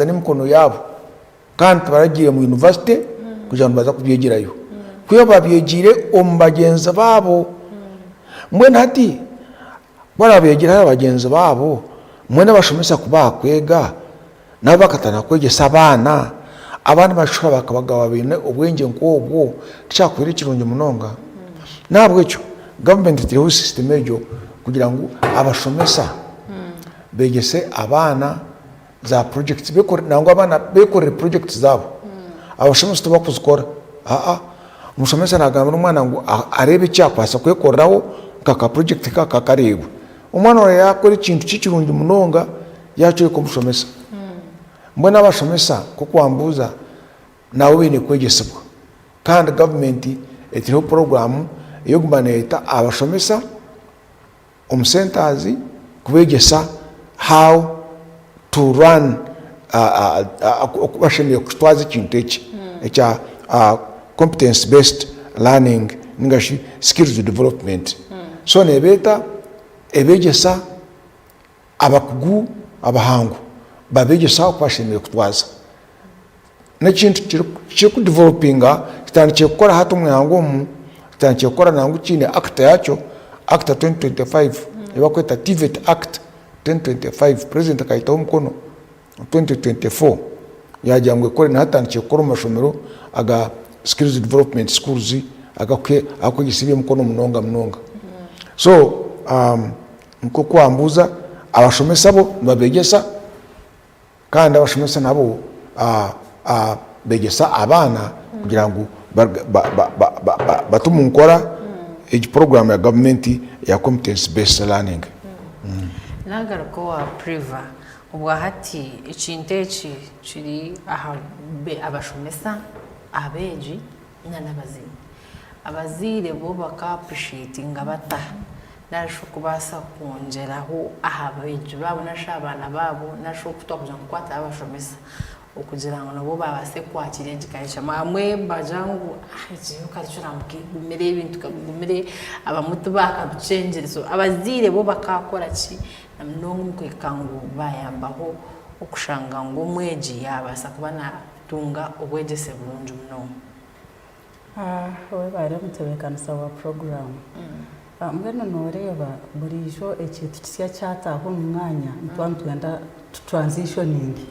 n'emikono yaabo kandi tibaragiire mu yunivasite kugira ngu nibaza kubyegyerayo. Kwiha babyegiire omu bagyenzi baabo. Mbwenu hati ku baraabyegyere ahari bagyenzi baabo, mbwenu abashomesa ku baakwega nabo bakatandika kwegyesa abaana, abaana bashusha bakaba baine obwengye nk'obwo, tikyakubaire kirungi munonga? N'ahabw'ekyo gavumenti etaireho sisitemu egyo kugira ngu abashomesa beegyese abaana za projects nangwa abaana bekorere projects zaabo. Abashomesa tibakuzikora aa omushomesa nagambira omwana ngu areebe eki yakubaasa kwekoreraho nka ka project ke akakareeba. Omwana waawe yakora ekintu kikirungi munonga yakyoreka omushomesa. Mbwenu abashomesa nkoku wambuuza nabo baine kwegyesibwa kandi gavumenti etaireho puroguraamu ey'okuguma neyeta abashomesa omu centres kubegyesa how to run oku bashemereire kutwaza ekintu eki ekya competence based learning ningashi skills development. So nebeeta ebegyesa abakugu abahangu babegyesa oku bashemereire kutwaza. N'ekintu kirikudevelopinga kitandikire kukora hati omu ihanga omu, kitandikire kukora nangwa kiine Act yaakyo, Act 2025 ei barikweta TVET Act 2025, purezidenti akagitaho omukono 2024 yaagira ngu ekore, na hati etandikire kukora omu mashomero aga skills development schools agakwegyesa eby'emikono munonga munonga. So nk'oku wambuuza, abashomesa bo nibabeegyesa. Kandi abashomesa nabo begyesa abaana kugira ngu bate omu nkora egi puroguraamu ya gavumenti eya competence based learning. Nagaruka owa Priva, obwahati ekintu eki kiri aha abashomesa, abeegi n'abazaire. Abazaire bo baka appreciatinga bata nari shi okubaasa kwongyeraho aha beegi baabo nari shi abaana baabo nari shi oku twakugira ngu kukwataho abashomesa okugira ngu nabo babaase kwakiira egi curriculum. Abamwe nibagira ngu egi yo curriculum ka egumire ebintu ka bigumire abamwe tibakabikyengire so abazaire bo bakaakora ki na munonga omu kuhika ngu baayambaho okushanga ngu omwegi yaabaasa kuba naatunga obwegyese burungi munonga. Webare omutebeekanisa wa puroguraamu. Mbwenu nooreeba buriijo ekintu kisya kyataaha omu mwanya nituba nitwenda tu transitioninge.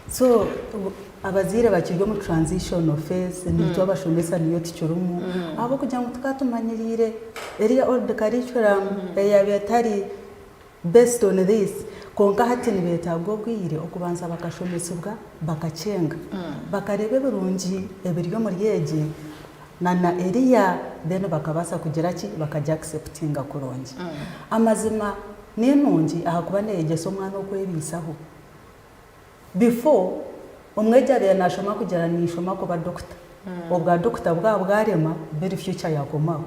So abazaire bakiri omu transitional phase naitwe abashomesa niyo tukirimu ahabw'okugira ngu tukaba tumanyiriire eriya old curriculum eyaabaire etari Based on this, kwonka hati nibetaaga obwire okubanza bakashomesibwa bakakyenga, bakareeba ebirungi ebiri omuri egi na na eriya then bakabaasa kugira ki, bakagi acceptinga kurungi. Amazima ninungi ahakuba neyegyesa omwana okwebeisaho. Before, omwegi abaire nashoma kugira ninshoma kuba doctor, obwa doctor bwaba bwarema biri future yakomaho.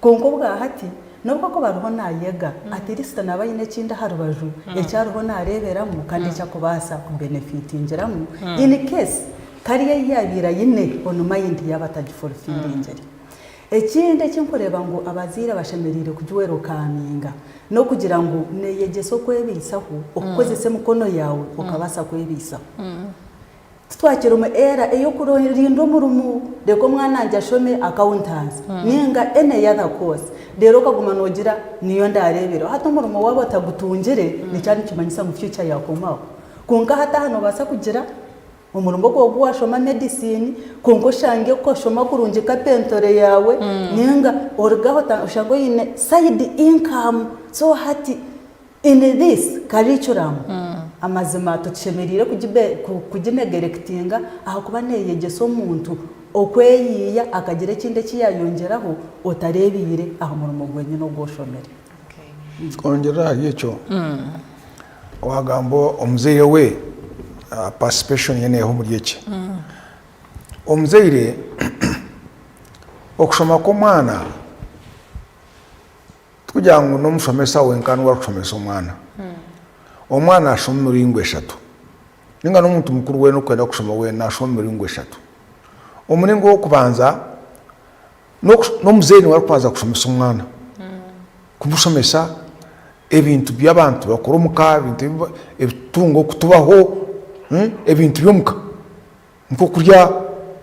Kwonka obwahati nobu akuba ariho nayega at least naba ayine ekindi aha rubaju eki ariho nareberamu kandi eki akubaasa ku benefitingiramu in case kariya eyi yabaire ayine on mind yaba atagifulfillingire. Ekindi eki nkureeba ngu abazaire bashemereire kugiwerokaminga n'okugira ngu neeyegyesa okwebaisaho, okukozesa emikono yaawe okabaasa kwebaisaho. Titwakiri omu era ey'okurinda omurimo reka omwana wangye ashome accountancy nainga any other course reero okaguma noogira niyo ndaareebereho. Hati omurimo waaba otagutungire nikiba nikimanyisa ngu future yaakomaho. Kwonka hati aha noobaasa kugira Omurimo ogwo ogu washoma medicine kwonka oshange oshoma kurungi carpentry yaawe ninga oruge aho oshange oyine side income so hati in this curriculum amazima titushemereire kugi negerekitinga ahakuba neyegyesa omuntu okweyiiya akagira ekindi eki yayongyeraho otareebiire aha murimo gwenyine ogu oshomire. Kwongyera ahari ekyo, Wagamba omuzaire we participation ye neeha omuri eki. Omuzaire okushoma kw'omwana tikugira ngu n'omushomesa wenka niwe arikushomesa omwana. Omwana ashoma emiringo eshatu ninga n'omuntu mukuru weena orikwenda kushoma weena nashoma emiringo eshatu. Omuringo ogw'okubanza n'omuzaire niwe arikubanza kushomesa omwana, kumushomesa ebintu by'abantu bakora omu ka, ebintu ebitutunga okutubaho. Ebintu by'omuka nk'okurya,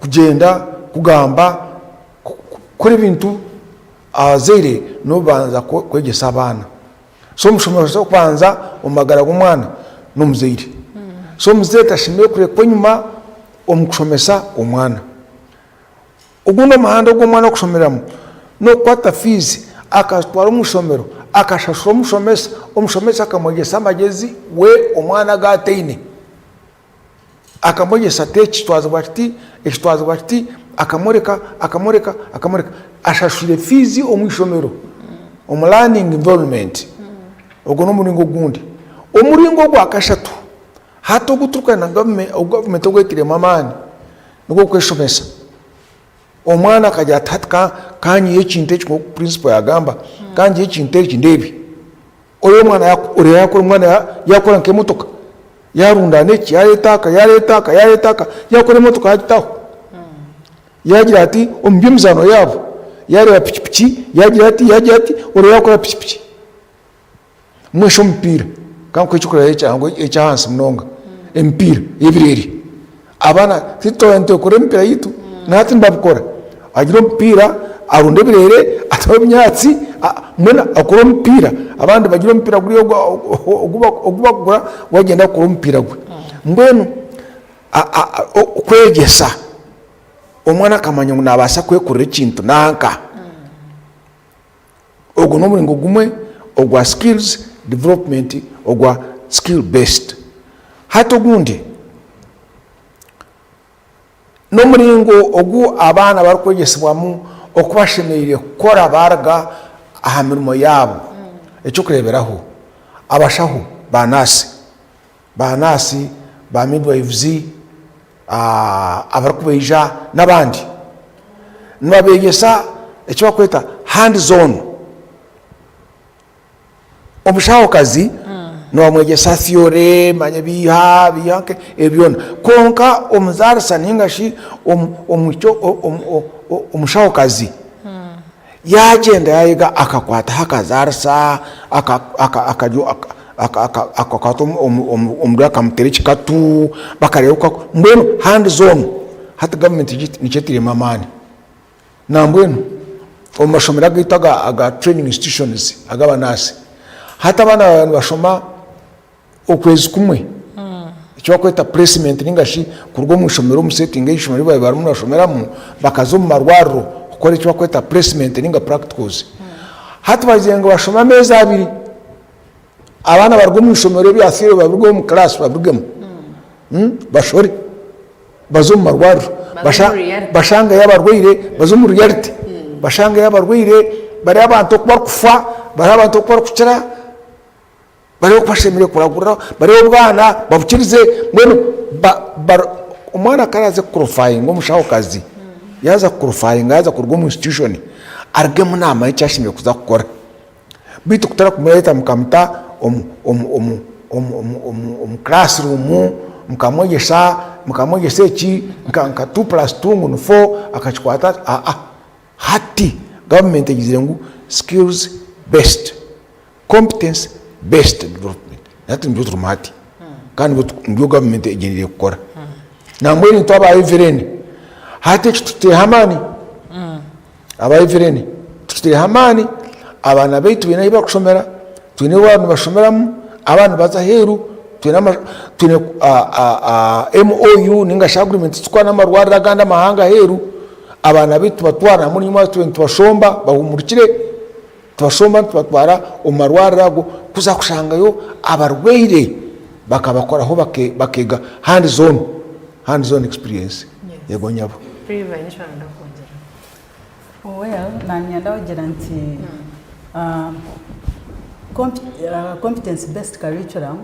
kugyenda, kugamba, kukora ebintu abazaire nibo babanza kwegyesa abaana. So omushomesa w'okubanza omu magara g'omwana n'omuzaire. So omuzaire tashemereire kurekwa enyima omu kushomesa omwana. Ogundi omuhanda ogu omwana arikushomeramu n'okukwata fiizi akazitwara omu ishomero akashashura omushomesa, omushomesa akamwegyesa amagyezi we omwana agu ataine. Akamwegyesa ati eki kitwazibwa kiti, eki kitwazibwa kiti, akamworeka, akamworeka, akamworeka. Ashashwire fiizi omu ishomero omu learning environment. Ogwo n'omuringo ogundi. Omuringo ogwa kashatu hati ogu turikwenda ngu gavumenti ogu etairemu amaani nigw'okweshomesa. Omwana akagira ati hati ka nyihe ekintu eki nk'oku principal yagamba, ka nyihe ekintu eki ndeebe. Oreeba omwana oreeba yakora omwana yakora nk'emotoka, yarundaana eki, yareeta aka, yareeta aka, yareeta aka, yakora emotoka yagitaho. Yagira ati omu by'emizaano yaabo, yareeba pikipiki, yagira ati, yagira ati, oreeba yakora pikipiki. Mweshe omupiira, ka nkuhe ekyokureeberaho ekyangu eky'ahansi munonga, emipiira y'ebireere. Abaana titwaba nitwekora emipiira yaitu, na hati nibabikora. Agira omupiira, arunda ebireere, ataho ebinyaatsi, mbwenu akore omupiira. Abandi bagira omupiira guriya ogu bakugura, we agyenda akora omupiira gwe. Mbwenu okwegyesa omwana akamanya ngu naabaasa kwekorera ekintu nanka. Ogwo n'omuringo gumwe ogwa skills development ogwa skill based. Hati ogundi n'omuringo ogu abaana barikwegyesibwamu oku bashemereire kukora baaruga aha mirimo yaabo. Eky'okureeberaho, abashaho, ba naasi, ba naasi, ba midwives, abarikubaija n'abandi. Nibabeegyesa eki barikweta hands on. Omushahokazi nibamwegyesa theory, manya biiha, biiha nke ebyo byona. Kwonka omuzaarisa nainga shi omushahokazi yaagyenda yaayega akakwataho akazaarisa, akakwata omurwaire akamuteera ekikatu, bakareeba oku aku, mbwenu hands on hati gavumenti nikyo etairemu amaani. Nambwenu omu mashomero agaitu aga training institutions ag'abanaasi, hati abaana baaba nibashoma okwezi kumwe, eki barikweta placement ninga shi kuruga omu ishomero omu setting ey'eishomero ei baabaire barimu nibashomeramu bakaza omu marwariro kukora eki barikweta placement ninga practicals. Hati bagiire ngu bashome ameezi abiri. Abaana baruge omu ishomero ebya theory babirugeho omu class babirugemu bashore baze omu marwariro bashangeyo abarwaire baze omu reality bashangeyo abarwaire barebe abantu oku barikufa barebe abantu oku barikukira barebe oku bashemereire kuragurira barebe obwana babukirize mbwenu omwana ku araaze kukorofayinga omushahokazi yaaza kukorofayinga yaaza kuruga omu institution arugemu naamanya eki ashemereire kuza kukora. Beitu kutari kumureeta mukamuta omu classroom mukamwegyesa mukamwegyesa eki nka two plus two ngu ni four akakikwata ati aa hati gavumenti egizire ngu skills based, competence based development hati nibyo turimu hati kandi nibyo gavumenti egyendereire kukora. Nambwenu itwe aba Evelyn hati eki tukiteho amaani. Aba Evelyn tukitaireho amaani, abaana baitu baine ahu barikushomera, twine ahu nibashomeramu, abaana nibaza aheeru, twine MOU ninga shi agreement zikukora n'amarwariro agandi amahanga aheeru, abaana baitu tubatwara nambwenu nyimwe tube nitubashomba bahumurikire, tubashomba nitubatwara omu marwariro ago kuza kushangayo abarwaire bakabakoraho bakeega hands on, hands on experience. Yego nyabo. Well, nanyenda kugira nti competence based curriculum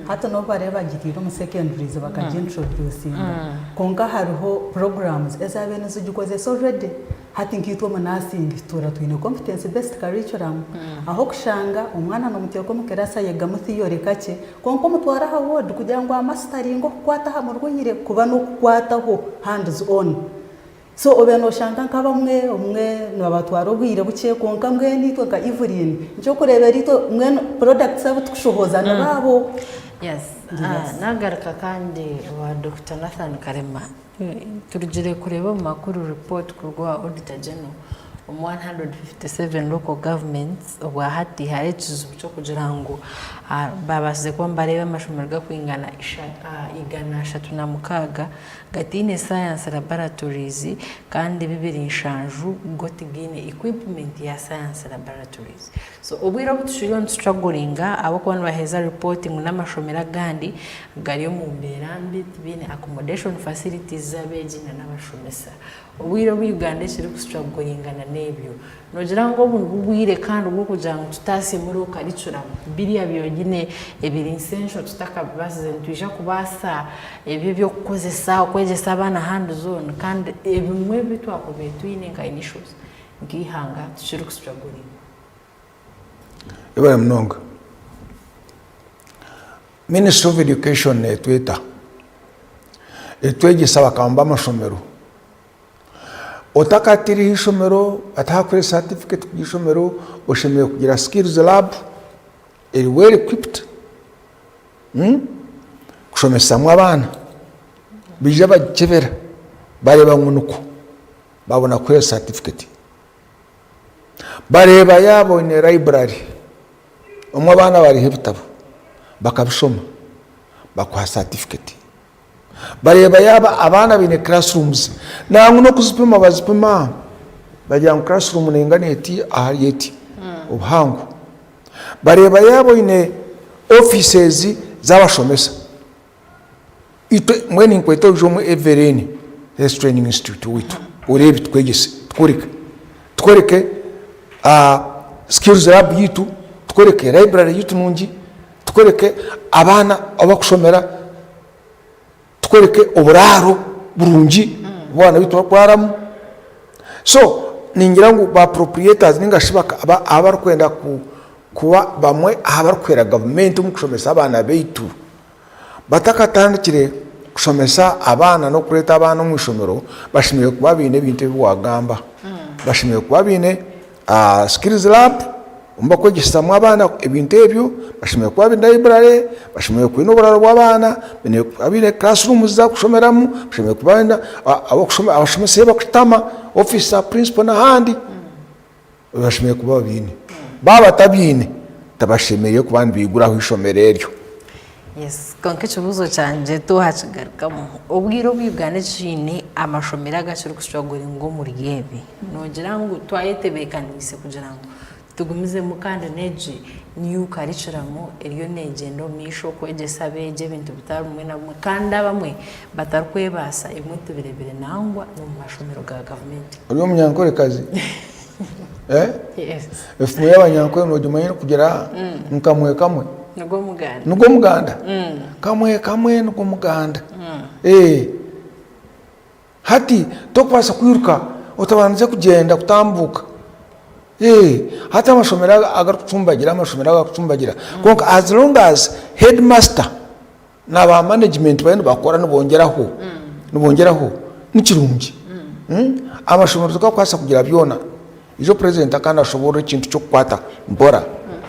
hati n'obu bariyo bagitiire omu secondaries bakagi introducinga kwonka hariho programs ezaabaire nizigikozesa already. Hati nkaitwe omu nursing tutuura twine competence based curriculum ah'okushanga omwana nomuteeka omu class ayegamu theory kakye kwonka omutwara aha ward kugira ngu amasteringe okukwata aha murwaire kuba n'okukwataho hands on. So obeire noshanga nk'abamwe obumwe nibabatwara obwire bukye kwonka mbwenu itwe nka Evelyn nikyokureebera itwe mbwenu products abu tukushohoza nibaabo. Yes. Nagaruka kandi owa Dokita Nathan Karema. Turugire kureeba omu makuru report kuruga owa Auditor General omu 157 local governments obwahati hariho ekizibu ky'okugira ngu babaasize kuba nibareeba amashomero garikwingana 136 gataine science laboratories kandi 27 go tigaine equipment ya science laboratories. So obwire obu tukiriyo nitustrugglinga ahabw'okuba nibaheereza report ngu n'amashomero agandi gari omu mbeera mbi tibaine accommodation facilities z'abeegi na n'abashomesa. Obwire obu Uganda ekiri kustrugglinga na n'ebyo. Noogira ngu obu nibwo bwire kandi bw'okugira ngu tutaasyemu real curriculum biriya byonyine ebiri essential tutakabibaasize nitwija kubaasa ebyo eby'okukozesa okwegyesa abaana hands on kandi ebimwe ebi twakubaire twine nka initials nk'eihanga tukiri kustrugglinga. Webare munonga. Ministry of Education netweta etwegyesa abakama b'amashomero. Otakatiireho eishomero, batakakuhaire certificate kugira eishomero, oshemereire kugira skills lab eri well equipped kushomesamu abaana. Baija bagikyebera bareeba ngu nikwo, babona kukuha certificate. Bareeba yaaba oine library omu abaana bariha ebitabo bakabishoma bakuha certificate. Bareeba yaaba abaana baine classrooms nangwa n'okuzipima bazipima bagira ngu classroom nengana eti ahari eti obuhango. Bareeba yaaba oine offices z'abashomesa. Itwe mbwenu ninkweta oije omu Evereni Health Training Institute owaitu oreebe tukwegyese tukworeke tukworeke skills lab yaitu, tukworeke library yaitu nungi, tukworeke abaana ahu bakushomera, tukworeke oburaaro burungi obu abaana baitu barikuraaramu. So ningira ngu ba proprietors ninga shi abarikwenda kuba bamwe aha barikuhwera gavumenti omu kushomesa abaana baitu, Batakatandikire kushomesa abaana n'okureeta abaana omu ishomero, bashemereire kuba baine ebintu ebi waagamba. Bashemereire kuba baine skills lab omu barikwegyesezamu abaana ebintu ebyo, bashemereire kuba baine library, bashemereire kuba baine oburaaro bw'abaana, baine kuba baine classrooms z'okushomeramu, bashemereire kuba baine abashomesa ahu barikushutama, ofiisi za principal n'ahandi. Bashemereire kuba babiine. Baaba batabiine, tibashemereire kuba nibaiguraho eishomero eryo. Yes, kwonka ekibuuzo kyangye toohakigarukamu. Obwire obu Uganda ekiine amashomero agakiri kustrugglinga omuri ebi, noogira ngu twayetebeekaniise kugira ngu tugumizemu kandi n'egi new curriculum eriyo neegyenda omu maisho kwegyesa abeegi ebintu bitari bimwe na bimwe kandi abamwe batarikwebaasa ebimwe tubireebire nangwa n'omu mashomero ga gavumenti. Ori omunyankorekazi? Eh? Yes. Efumu y'abanyankore noogimanya erikugira ngu kamwe kamwe Nigwo muganda. nigwo muganda. Kamwe kamwe nigwo muganda. Eh. Hati tokubaasa kwiruka otabandize kugyenda kutambuuka. Eh, hati amashomero aga agarikucumbagira amashomero agarikucumbagira kwonka as long as headmaster Na ba management bariyo nibakora nibongyeraho nibongyeraho nikirungi amashomero tigakubaasa kugira byona ijo president akaba nashoboorora ekintu ky'okukwata mpora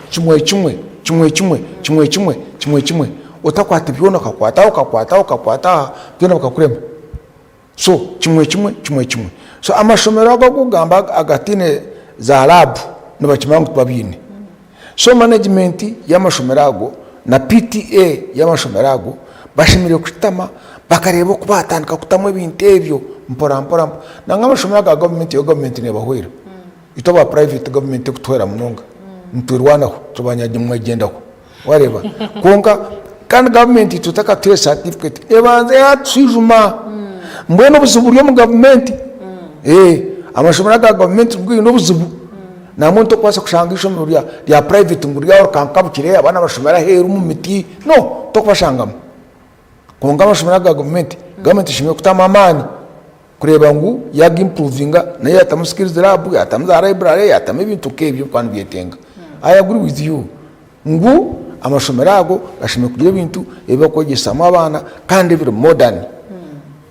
kimwe kimwe kimwe kimwe kimwe kimwe kimwe kimwe otakwata byona okakwata aha okakwata aha okakwata aha byona bikakurema so kimwe kimwe kimwe kimwe so amashomero ago agu okugamba agataine za lab nibakimanya ngu tibabiine. So management y'amashomero ago na PTA y'amashomero ago bashemereire kushutama bakareeba oku baatandika kutamu ebintu ebyo mpora mpora. Nangwa amashomero aga gavumenti yo gavumenti neebahwera. Itwe aba private gavumenti terikutuhwera munonga, nitwerwanaho turi banyamwegyendaho waareeba. Kwonka kandi gavumenti itwe etakatuhaire certificate ebanza yaatushwijuma. Mbwenu obuzibu buri omu gavumenti. Amashomero aga gavumenti nigo gaine obuzibu. Nangwa tokubaasa kushanga eishomero rya private ngu ryaho rikankabukire abaana bashomere aheeru omu miti no tokubashangamu. Kwonka amashomero aga gavumenti, gavumenti eshemereire kutamu amaani kureeba ngu yaga improvinga nayo yatamu skills lab, yatamu za library, yatamu ebintu nk'ebyo ebirikuba nibyetenga. I agree with you ngu amashomero ago gashemereire kugira ebintu ebi barikwegyesamu abaana kandi ebiri modern.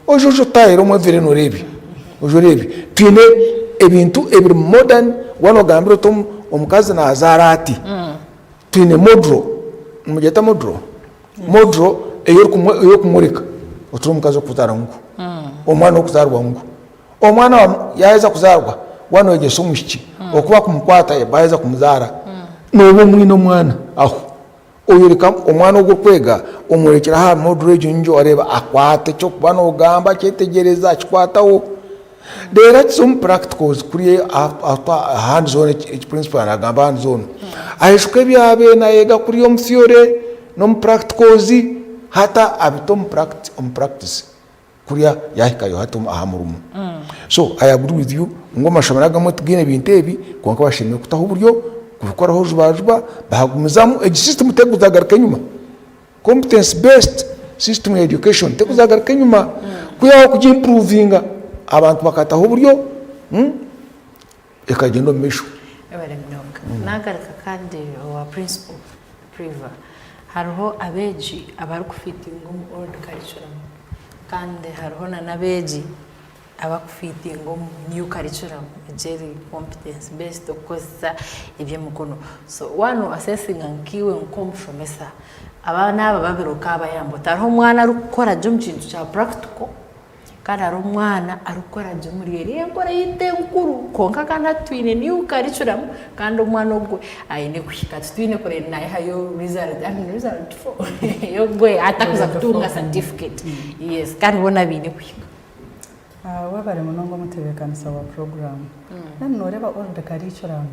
Oije oije otahire omu every noreebe oije oreebe twine ebintu ebiri modern waaba nogambira oti omukazi nazaara ati twine modro nimugyeta modro? Model ei orikumworeka oti omukazi orikuzaara ngu, omwana orikuzaarwa ngu. Omwana yaaheza kuzaarwa waaba nooyegyesa omwishiki oku barikumukwata baaheza kumuzaara, nooba omwine omwana aho. Oyoreka omwana ogu orikwega omworekyera aha model egyo nigyo oreeba akwata eky'orikuba noogamba akyetegyereza akikwataho. Reero akiza omu practicals kuriya aha hands on eki principal naagamba hands on. Aijuka ebi yaabaire naayega kuriya omu theory n'omu practicals hati abita omu practice. Kuriya yahikayo hati aha murimo. So I agree with you ngu amashomero agamwe tigaine bintu ebi kwonka bashemereire kutaho oburyo kubikoraho juba juba bagumizamu egi system tekuzagaruka enyima. Competence based system ya education tekuzagaruka enyima kwihaho kugi improvinga abantu bakataho oburyo ekagyenda omu maisho. Webare munonga. Nagaruka kandi owa principal Priva. Hariho abeegi abarikufitinga omu old curriculum kandi hariho nana abeegi abakufitinga omu new curriculum egi eri competence based okukozesa eby'emikono. So waaba no assessinga nkaiwe nk'omushomesa abaana aba babiri okaabayamba ota? Hariho omwana arikukora gye omu kintu kya practical Kandi hariho omwana arikukora gye omuri eri enkora yaitu enkuru kwonka kandi hati twine new curriculum kandi omwana ogwe aine kuhika titwine kureeba nayihayo result I mean result for ogwe atakuza kutunga certificate yes kandi boona baine kuhika. Webare munonga omutebeekanisa wa puroguraamu. Mbwenu nooreeba old curriculum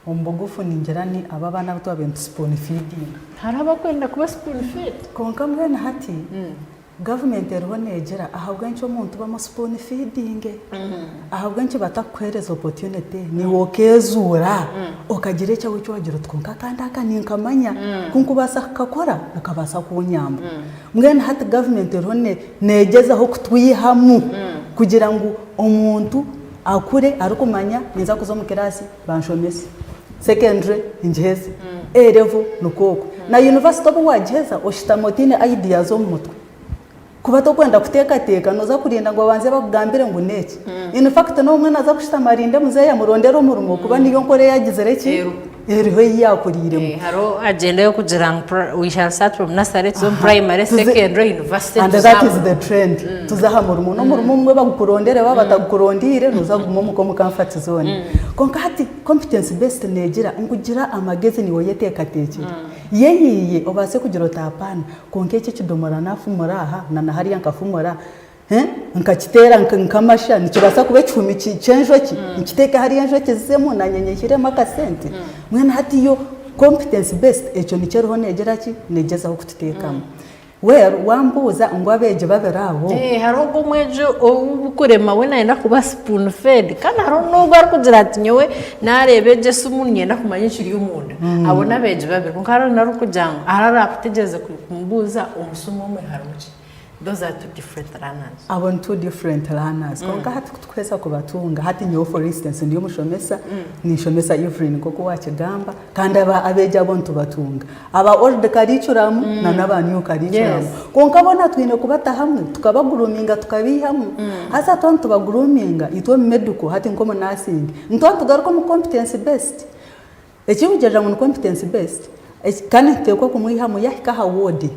omu bugufu ningira ni abo abaana abu twabaire nitu spoon feedinga. Hariho abakwenda kuba spoon fed. Kwonka mbwenu hati Gavumenti eriho neegira ahabw'enki omuntu bamu spoon feeding? Ahabw'enki batakukuheereza opportunity naiwe okeezuura okagira ekyawe eki wagira oti kwonka akandi aka ninkamanya ku nkubaasa kukakora nikabaasa kunyamba. Mbwenu hati gavumenti eriho neegyezaho kutwihamu kugira ngu omuntu akure arikumanya ninza kuza omu kiraasi banshomese, secondary ngiheze, A level nikwo okwo. Na university obu waagiheza oshutama otaine ideas omu mutwe. Kuba torikwenda kuteekateeka nooza kurinda ngu babanze bakugambire ngu n'eki. In fact n'obumwe naaza kushutama arinde muzeeyi amurondere omurimo kuba niyo nkora ei agizire ki? Eriho ei yaakuriiremu. Hariho agenda ey'okugira ngu we shall start from nursery tuze omu primary, secondary, university And that is the trend. Tuze aha murimo. N'omurimo obumwe bagukurondere baaba batagukurondeire nooza kuguma omuka omu comfort zone. Kwonka hati competence based neegira ngu gira amagezi niiwe oyeteekateekyere. Yeyiiye obaase kugira oti apaana kwonka eki ekidomora naafumura aha na na hariya nkafumura Nkakiteera nk'amasha nikibaasa kuba ekihumi ky'enjoki nkiteeke hariya enjoki zizemu naanye nyihiremu akasente. Mbwenu hati yo competence based ekyo nikyo eriho neegira ki, neegyezaho kututeekamu. Well wambuuza ngu abeegi babiri abo. Hariho ogwo omwegi ou okurema we nayenda kuba spoon fed kandi hariho n'ogwo arikugira ati nyowe nareeba egi esimu niinyenda kumanya ekiri omunda. Abo n'abeegi babiri kwonka hariho n'orikugira ngu hariho arakutegyereza kumubuuza omusimu omwe harimu ki. Those are two different learners. Abo ni two different learners. Kwonka hati kutukuheza kubatunga, hati nyowe for instance ndi omushomesa, ninshomesa Evelyn nk'oku wakigamba, kandi aba abeegi abo nitubatunga. Aba old curriculum na n'aba new curriculum. Kwonka boona twine kubata hamwe, tukaba groominga tukabaihamu. Haza twaba nituba groominga, itwe omu medical hati nk'omu nursing, nituba nitugaruka omu competence based. Ekirikugyerera ngu ni competence based kandi nituteekwa kumwihamu yahika aha ward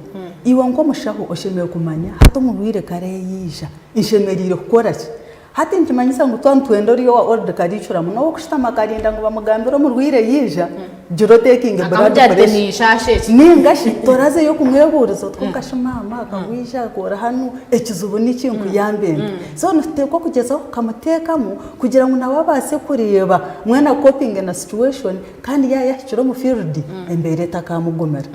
iwe nk'omushaho oshemereire kumanya hati omurwaire ku areija nshemereire kukora ki? Hati nikimanyisa ngu twaba nitwenda oriya owa old curriculum n'owokushutama akarinda ngu bamugambire omurwaire yaija gira otekinge blood pressure ninga shi torazeyo kumwebuuriza oti kwonka shi maama akabwija akora hanu ekizibu niki nkuyambe nta? So nituteekwa kugyezaho kukamuteekamu Kugira ngu nawe abaase kureeba mbwenu a copinge na situation kandi yaaba yahikire omu field embeera etakamugumira.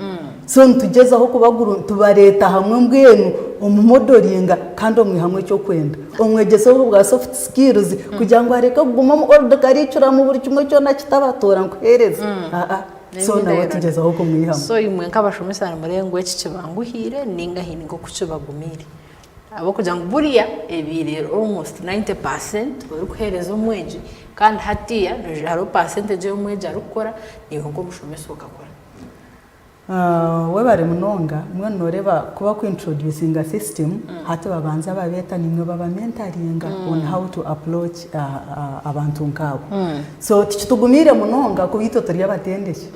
So nitugyezaho kuba tubareeta hamwe mbwenu omu modelinga kandi omwihamu eky'okwenda. Omwegyese obwo bwa soft skills kugira ngu areke kuguma omu old curriculum buri kimwe kyona kitabatoora nkuheereze. Aa so nawe tugyezaho kumwihamu. So imwe nk'abashomesa nimureeba ngu eki kibanguhiire ninga haine nk'oku kibagumiire? Ahabw'okugira ngu buriya ebaire eri almost 90 percent orikuheereza omwegi kandi hatiiya hariho percentage ei omwegi arikukora naiwe nk'omushomesa okakora. Webare munonga, mbwenu noreeba ku bakuintroducinga system hati babanza babeeta naimwe baba mentoringa on how to approach abantu nkaabo. So tikitugumiire munonga kuba itwe turi abatendeki.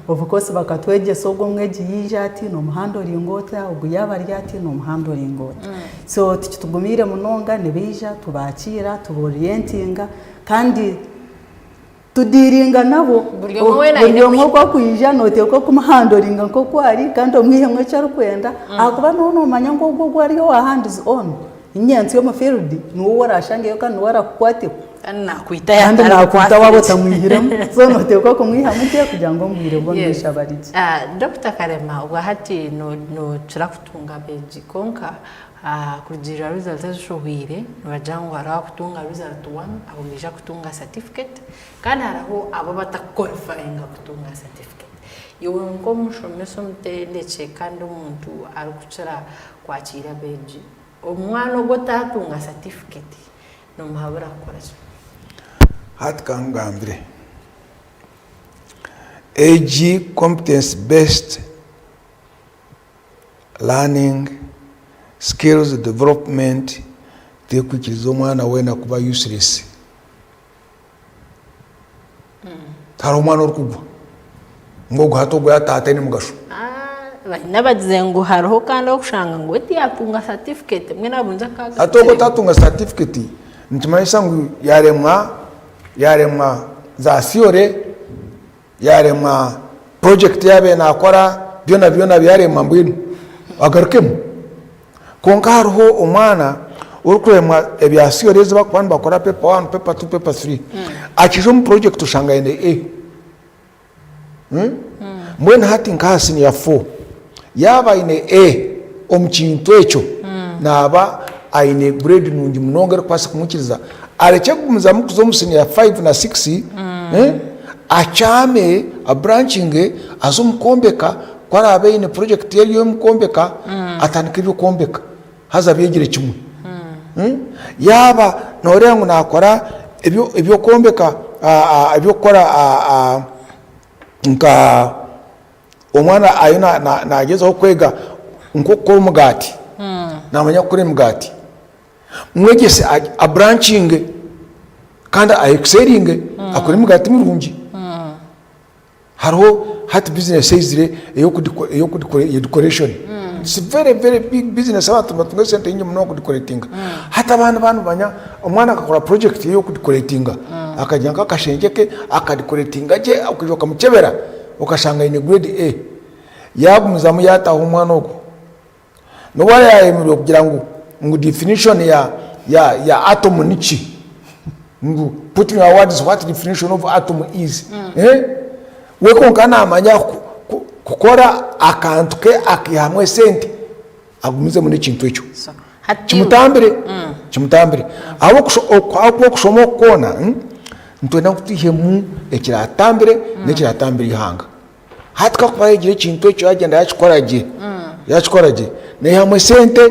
Of course bakatwegyesa ogu omwegi yaija ati nomuhandoringa ota, ogu yaaba ari ati nomuhandoringa ota. So tikitugumiire munonga nibaija tubakiira, tubaorientinga kandi Tudiiringa nabo. Buri omwe weena Buri aine omwe oku akwija nooteekwa kumuhandoringa nk'oku ari kandi omwihemu eki arikwenda ahakuba nooba noomanya ngu ogwo ogu ari owa hands on nyentsya omu field niwe ou oraashangeyo kandi niwe arakukwatibwa Kandi naakwita kandi naakwita waaba yaatarikukwatira gye. otamwihiremu so nooteekwa kumwihamu gye kugira ngu omu bwire bw'omu Yes. maisho abe ari gye. Ah, Dokita Karema obwahati no- nookira kutunga abeegi kwonka Kurugiirira results ezishohweire nibagira ngu hariho abakutunga result one abo nibaija kutunga certificate kandi hariho abo abatakuqualifyinga kutunga certificate. Iwe nk'omushomesa omutendekye kandi omuntu arikukira kwakiira abeegi, omwana ogwo otaatunga certificate nomuhabura kukora ki? Hati kangambire, egi competence based Learning, Skills Development terikwikiriza omwana weena kuba useless. Tihariho omwana orikugwa ngu ogu hati ogu yaataaha taine mugasho. Baine abagize ngu hariho kandi orikushanga ngu we tiyatunga certificate mbwenu abunze akaaga. Hati ogwo otatunga certificate nikimanyisa ngu yaremwa yaremwa za theory Yaremwa project ei abaire nakora byona byona byaremwa mbwenu agarukemu. Kwonka hariho omwana orikuremwa ebya theory ezi barikuba nibakora paper one, paper two, paper three akija omu project oshanga aine A. Mbwenu hati nka aha senior four yaaba aine A omu kintu ekyo naaba aine grade nungi munonga erikubaasa kumwikiriza arekye kugumizamu kuza omu senior five na six akyame aburanchinge aze omu kwombeka ku araabe aine project ye ey'omu kwombeka atandike eby'okwombeka haza abyegyere kimwe. Yaaba nooreeba ngu naakora eby'okwombeka eby'okukora nka Omwana ariyo nagyezaho kwega nk'okukora omugaati, namanya kukora emigaati, mwegyese aburankinge kandi a excelinge akore emigaati mirungi. Hariho hati bizinesi eizire eya decoration, it's very very big business abantu nibatunga esente nyingi munonga kudecoratinga. Hati abaana baaba nibamanya omwana akakora project ye ey'okudecoratinga, akagira nk'akashengye ke akadecoratinga gye okaija okamukyebera, okashanga aine grade A, yaagumizamu yaataaha omwana ogwo, n'obu araabe yaayemirwe kugira ngu ngu definition ya ya ya atom niki, ngu put in your words what definition of atom is, eh, we kwonka naamanya ku- ku- kukora akantu ke akaihamu esente agumizemu n'ekintu ekyo. So, hati Kimutambire, kimutambire. Ahabw'okuba okushoma oku kwona, nitwenda ngu twihemu ekiratambire n'ekiratambire eihanga. Hati kakuba ayegira ekintu ekyo yagyenda yakikora gye, yakikora gye, naihamu esente,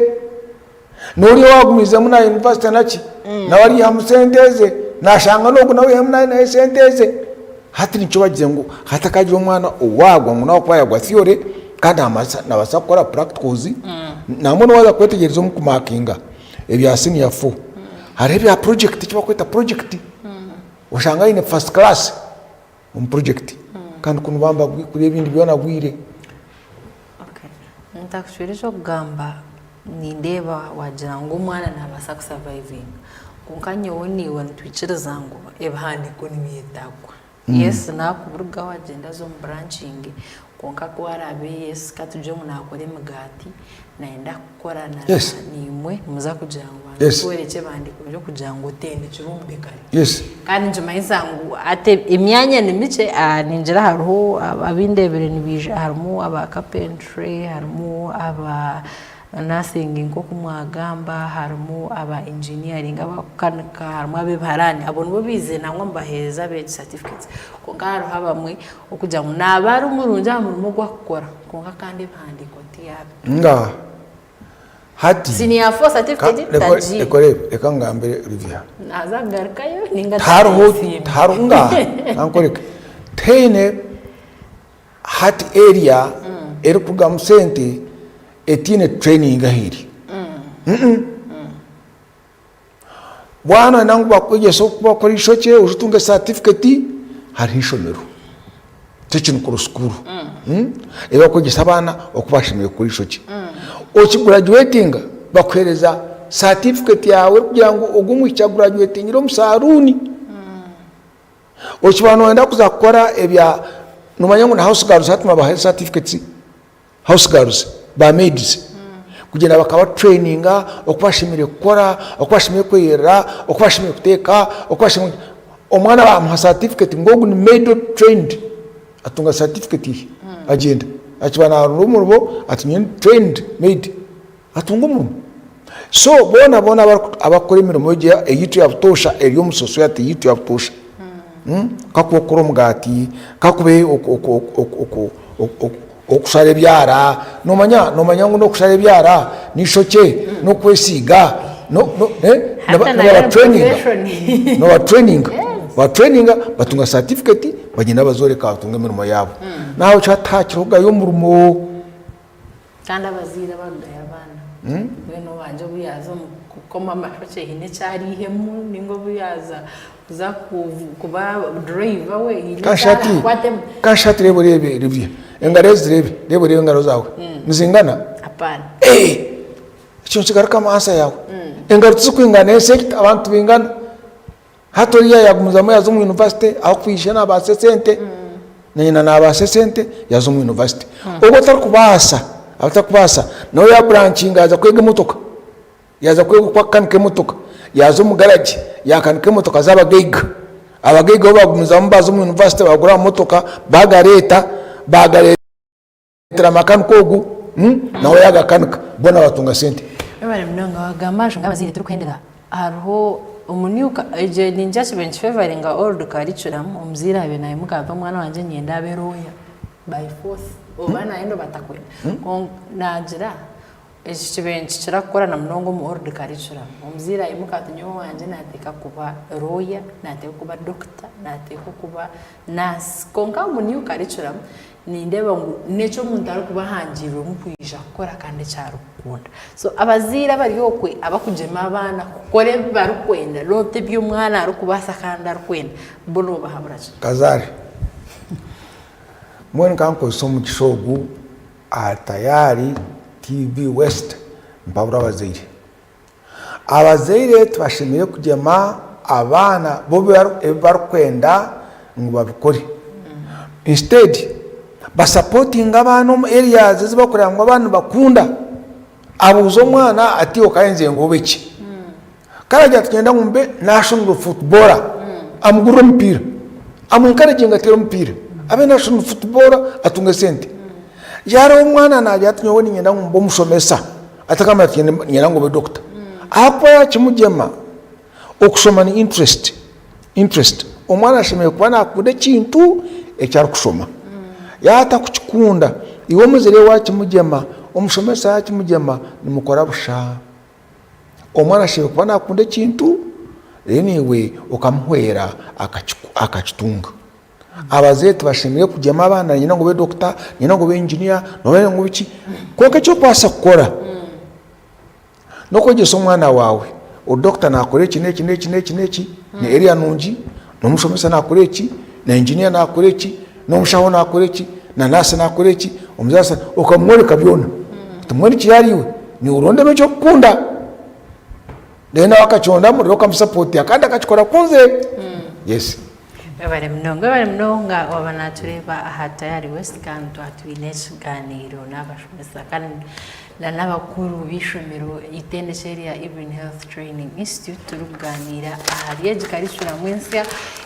n'oriya owagumiizemu na yunivasite naki, nawe araihamu sente eze, nashanga n'ogu nawe aihamu naye esente eze. Hati nikyo bagizire ngu hatakagira omwana owaagwa ngu n'ahabw'okuba yaagwa theory kandi naabaasa kukora practicals, nangwa n'obu waaza kwetegyereza omu kumakinga ebya senior four, hariho ebya project eki barikweta project, oshanga aine first class omu project kandi kunu bamba kuri ebindi byona agwire. Ntakucwire eky'okugamba Nindeeba waagira ngu omwana naabaasa kusavaivinga kwonka nyowe naiwe nitwikiriza ngu ebihandiiko nibyetagwa. Yes naakuburugaho agyende aze omu burankingi kwonka ku araabe yes katugire ngu naakora emigaati nayenda kukora na naimwe nimuza kugira ngu banza otworekye ebihandiiko by'okugira ngu otendekirwe omu bekari. Kandi nikimanyisa ngu hati emyanya ni mikye ningira hariho abu ndeebire nibaija harimu aba carpentry harimu aba nursing nk'oku mwagamba harimu aba engineering abakukanika harimu ab'ebiharaani abo nibo baizire nangwa nibaheereza abeegi certificates kwonka hariho abamwe okugira ngu naaba ari murungi aha murimo ogu arikukora kwonka kandi ebihandiiko tiyabitunga. Nga hati Senior 4 certificate tagiine. Reka oreebe, reka ngambire Olivia. Naaza kugarukayo ninga Tihariho, tagiine. tihariho, nga, kankoreke. Tihaine hati area. erikurugamu sente etaine training ahu eri. Waaba noyenda ngu bakwegyese oku bakukora eishokye oije otunge certificate, hariho eishomero technical school ei barikwegyesa abaana oku bashemereire kukora eishokye. Okigurajuwetinga bakuheereza certificate yaawe erikugira ngu ogu omwishiki agurajuwetingire omu saruuni. Okiba noyenda kuza kukora ebya, nomanya ngu na house girls hati nibabaha certificates. House girls, ba maids kugyenda bakaba traininga oku bashemereire kukora, oku bashemereire kweyerera, oku bashemereire kuteeka, oku bashemereire, omwana bamuha certificate ngu ogu ni maid trained, atunga certificate ye agyenda akiba naronda omurimo ati nyowe ndi trained maid atunga omurimo. So boona boona abakukora emirimo egyo eyaitu eya butoosha eri omu society yaitu eya butoosha, kakuba okukora omugaati, kakuba okushara ebyara, noomanya noomanya ngu n'okushara ebyara n'eishokye n'okwesiiga Hati nayo ni profession. Nibabatraininga, babatraininga batunga certificate bagyenda bazooreka batunga emirimo yaabo. Nahabwekyo hati tihakirugayo omurimo. Kandi abazaire abakugaya abaana, mbwenu owangye obu yaaza omu kukoma amashokye haine eki ariihemu nainga obu yaaza kuza kuba driver we haine eki araakwatemu. Kandi shi hati reeba oreebe Livia, engaro ezi zireebe, reeba oreebe engaro zaawe, nizingana? Hapaana. Ekyo nikigarukamu ansa yaawe. Engaro tizikwingana, ensi egi abantu tibaingana. Hati oriya yagumizamu yaza omu university ahakuba ishe nabaasa esente na nyina nabaasa esente yaza omu university. Ogu otarikubaasa atarikubaasa nawe ya brancinga yaaza kwega emotoka, yaaza kwega oku akukanika emotoka, yaaza omu garage yakanika emotoka z'abagaiga. Abagaiga bo bagumizamu baza omu university bagura amamotoka bagareeta bagareetera makanika ogu nawe yagakanika boona batunga sente. Webare munonga wagamba aha nshonga y'abazaire turikuhendera hariho omu new egyo ningira kibaire nikifevaringa old curriculum omuzaire abaire nayimuka ati omwana wangye niinyenda abe lawyer by force oba nayenda oba atakwenda kwonka nagira Eki kibaire nikikira kukora na munonga omu old curriculum. Omuzaire aimuka ati nyowe owangye nateekwa kuba lawyer, nateekwa kuba doctor, nateekwa kuba nurse. Kwonka omu new curriculum nindeeba ngu n'eki omuntu arikuba ahangiirwemu kwija kukora kandi eki arikukunda. So abazaire abari okwe abakugyema abaana kukora ebi barikwenda not ebi omwana arikubaasa kandi arikwenda, bo noobahabura ki? Kazaare, mbwenu ka nkozese omugisha ogu Aha Tayari TV West mpabura abazaire. Abazaire tibashemereire kugyema abaana bo ebi barikwenda ngu babikore. Instead basapotinge abaana omu areas ezi barikureeba ngu abaana nibakunda. Abuuze omwana ati okayenzire ngu obe ki? Ku araagira ati niinyenda ngu mbe national footballer, amugurire omupiira, amu encouraginge ateere omupiira, abe national footballer atunge esente. Yareeba omwana naagira ati nyowe niinyenda ngu mbe omushomesa, atakagamba ati niinyenda ngu obe doctor. Ahakuba yaakimugyema, okushoma ni interest, interest. Omwana ashemereire kuba naakunda ekintu eki arikushoma. Yaaba atarikukikunda, iwe omuzaire waakimugyema, omushomesa yaakimugyema, nimukora busha. Omwana ashemereire kuba nakunda ekintu then iwe okamuhwera akakitunga. Abazaire tibashemereire kugyema abaana niinyenda ngu obe doctor, niinyenda ngu obe engineer, niinyenda ngu obe ki, kwonka eki orikubaasa kukora n'okwegyesa omwana waawe ori doctor nakora eki n'eki n'eki n'eki n'eki, ni area nungi, n'omushomesa nakora eki, na engineer nakora eki, n'omushaho nakora eki, na nurse nakora eki, omuzaire okamworeka byona oti mbwenu kiri ahariiwe. Niiwe orondemu eki orikukunda then nawe akakyondamu reero okamusapotinga kandi akakikora akunzire. Yes. Webare munonga webare munonga waaba natureeba aha Tayari West kandi twaba twine ekiganiiro n'abashomesa kandi na n'abakuru b'eishomero eitendekye erya Even Health Training Institute turikuganiira ahari egi karicuramu ensya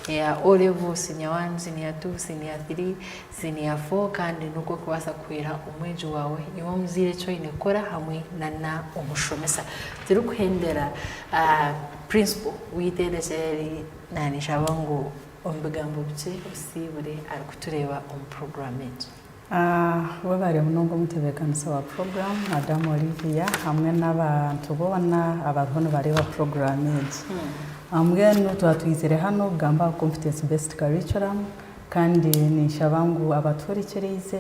eya O level, senior one, senior two, senior three. Senior 4 kandi nikwo kubaasa kuhwera omwegi waawe iwe omuzaire eki oine kukora hamwe na omushomesa. Turikuhendera principal w'eitendekyero eri naanishaba ngu omu bigambo bikye osiibure arikutureeba omu puroguraamu egi. Webare munonga omutebeekanisa wa puroguraamu Madam Olivia hamwe n'abantu boona abariho nibareeba puroguraamu egi. Mbwenu twaba twizire hanu kugamba aha Competence Based Curriculum. Kandi ninshaba ngu abatuhurikiriize,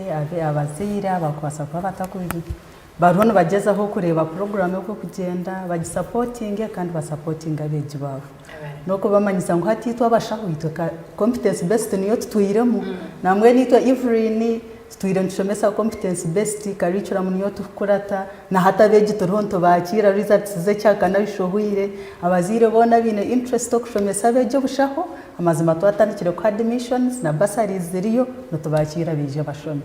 abazaire abakubaasa kuba batakubi bariho nibagyezaho kureeba puroguraamu oku erikugyenda bagisapotinge kandi basapotinge abeegi baabo. N'okubamanyisa ngu hati itwe abashaho itwe competence based niyo tutwiremu. Nambwenu itwe Evelyn tutwire nitushomesa competence based curriculum niyo turikukurata. Na hati abeegi turiho nitubakiira results z'ekyakana zishohwire. Abazaire boona abaine interest okushomesa abeegi obushaho, amazima twatandikire kuha admissions na bursaries ziriyo, nitubakiira baije bashome.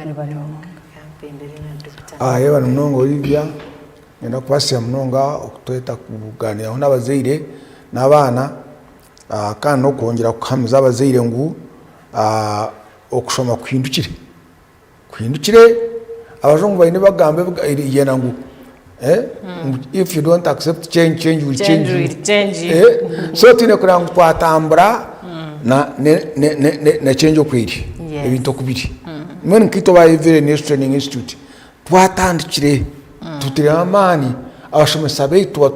Mwebare munonga. Yebare munonga Olivia, niinyenda kukubaasisa munonga okutweta kugaaniiraho n'abazaire n'abaana kandi n'okwongyera kuhamiza abazaire ngu okushoma kuhindukire. Kuhindukire, abajungu baine ebibakugamba ebigyenda ngu if you don't accept change, change will change you. So twine kureba ngu twatambura na change oku eri, ebintu oku biri. Mbwenu nkaitwe aba Evelyn Nurse Training Institute twatandikire tutireho amaani, abashomesa baitu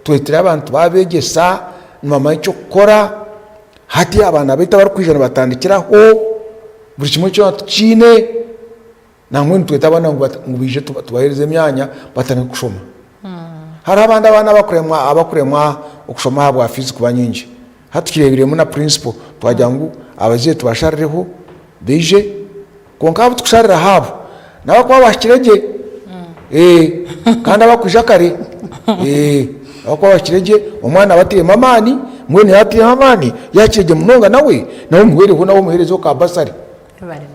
twetire abantu baabegyesa nibamanya eky'okukora, hati abaana baitu abarikwija nibatandikiraho. Buri kimwe kyona tukiine, nangwa nitweta abaana ngu baije tubaheereze emyanya batandike kushoma. Hariho abandi abaana abakuremwa okushoma ahabwa fiizi kuba nyingi. Hati tukireebiremu na principal twagira ngu abazaire tubasharireho baije, kwonka abu tukushariraho abo n'abakuba bahikire gye kandi abakwija kare abakuba bahikire gye omwana aba atairemu amaani mbwenu yaaba atairemu amaani yaakira gye munonga nawe, nawe omuhwereho nawe omuheerezeho ka basari.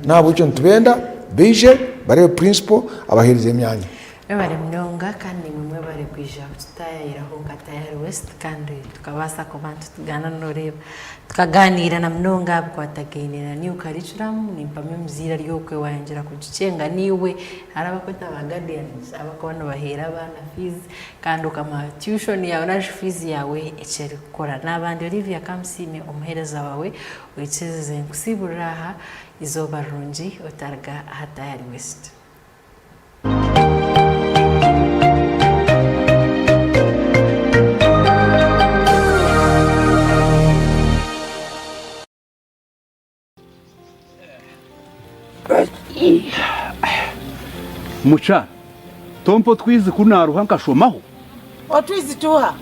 N'ahabw'ekyo nitubenda baije bareebe principal abaheereze emyanya. Mwebare munonga kandi naimwe mwebare kwija kututaayayiraho nka Tayari West kandi tukabaasa kuba nitugaana noreeba tukaganiira na munonga aha bikwatagaine na new curriculum. Nimpamya omuzaire ari okwe wayongyera kugikyenga naiwe hariho abakweta ba guardians abakuba nibaheera abaana fees kandi okamuha tuition yaawe narishi fees yaawe eki erikukora. Naaba ndi Olivia Kamusiime omuheereza waawe oikirize nkusiiburire aha eizooba rirungi otariga aha Tayari West. Mukyara, tompa otwizi ku naaruha nkashomaho? Otwizi tuuha?